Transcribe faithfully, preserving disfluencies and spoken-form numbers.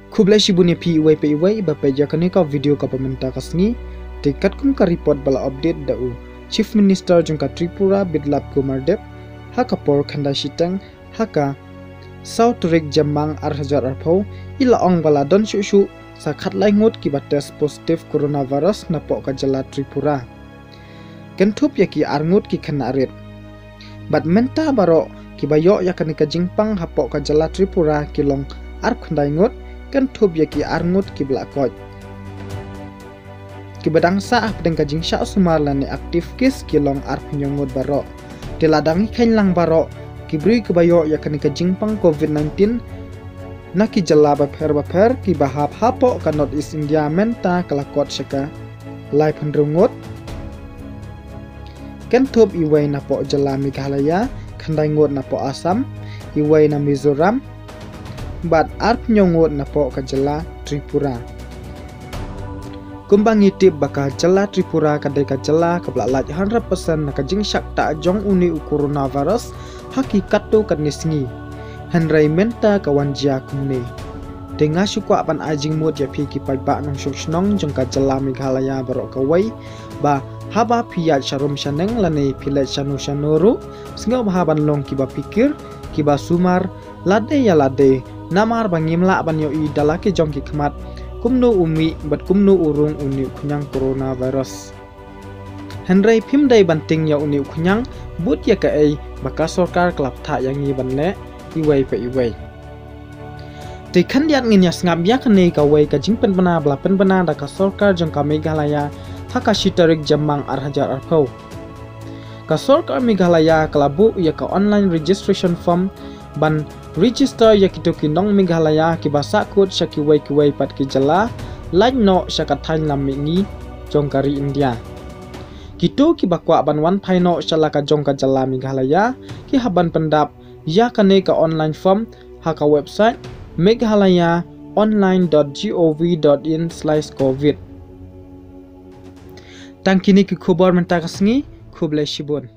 Khublei shibun ïa phi iwei pa iwei ba peit ïa kane ka video kaba mynta ka sngi. Te katkum ka report ba la update da u Chief Minister jong ka Tripura Biplab Kumar Deb ha ka por khyndai shiteng ha ka saw tarik Jymmang ar hajar arphew, i la ong ba la don shuh shuh sa khatlai ngut kiba test positive coronavirus napoh ka jylla Tripura. Kynthup ïa ki ar ngut ki khynnah rit. Bad mynta baroh kiba ïoh ïa kane ka jingpang hapoh ka jylla Tripura ki long arphew khyndai ngut, kynthup ïa ki ar ngut kiba la koit. Kiba dang sah hapdeng ka jingshah sumar lane active case ki long arphew hynñiew ngut baroh. Te la dang ïakheiñ lang baroh ki briew kiba ïoh ïa kane ka jingpang covid nineteen na ki jylla bapher bapher kiba hap hapoh ka North East India mynta ka la kot sha ka laiphew hynriew ngut. Kynthup iwei napoh jylla Meghalaya, khyndai ngut napoh Assam, iwei na Mizoram, bad arphew hynñiew ngut napoh ka jylla Tripura. Kumba ngi tip ba ka jylla Tripura ka dei ka jylla kaba la lait hundred percent na ka jingshah ktah jong une u coronavirus ha ki katto katne sngi. Hynrei mynta ka wan jia kumne. Te nga shu kwah ban ai jingmut ïa phi ki paidbah nongshong shnong jong ka jylla Meghalaya baroh kawei ba haba phi ïaid sharum shaneng lane phi leit shano shano ruh, sngewbha ban long kiba phikir, kiba sumar lade ïa lade, namar ba ngim lah ban ïohi da la ki jong ki khmat kumno u mih bad kumno u rung une u khñiang coronavirus. Hynrei phim dei ban tieng ïa une u khñiang bud ïa kaei ba ka sorkar ka la pynthah ïa ngi ban leh iwei pa iwei. Te khyndiat ngin ïa sngap ïa kane kawei ka jingpynbna ba la pynbna da ka sorkar jong ka Meghalaya ha ka shi tarik Jymmang ar hajar arphew. Ka sorkar Meghalaya ka la buh ïa ka online registration form ban register ïa kito ki nong Meghalaya kiba sahkut sha kiwei kiwei pat ki jylla, lait noh sha ka thaiñ lam mihngi jong ka ri India. Kito kiba kwah ban wan phai noh sha la ka jong ka jylla Meghalaya ki hap ban pyndap ïa kane ka online form ha ka website meghalaya online dot gov dot in slash covid. Tang kine ki khubor mynta ka sngi, khublei shibun.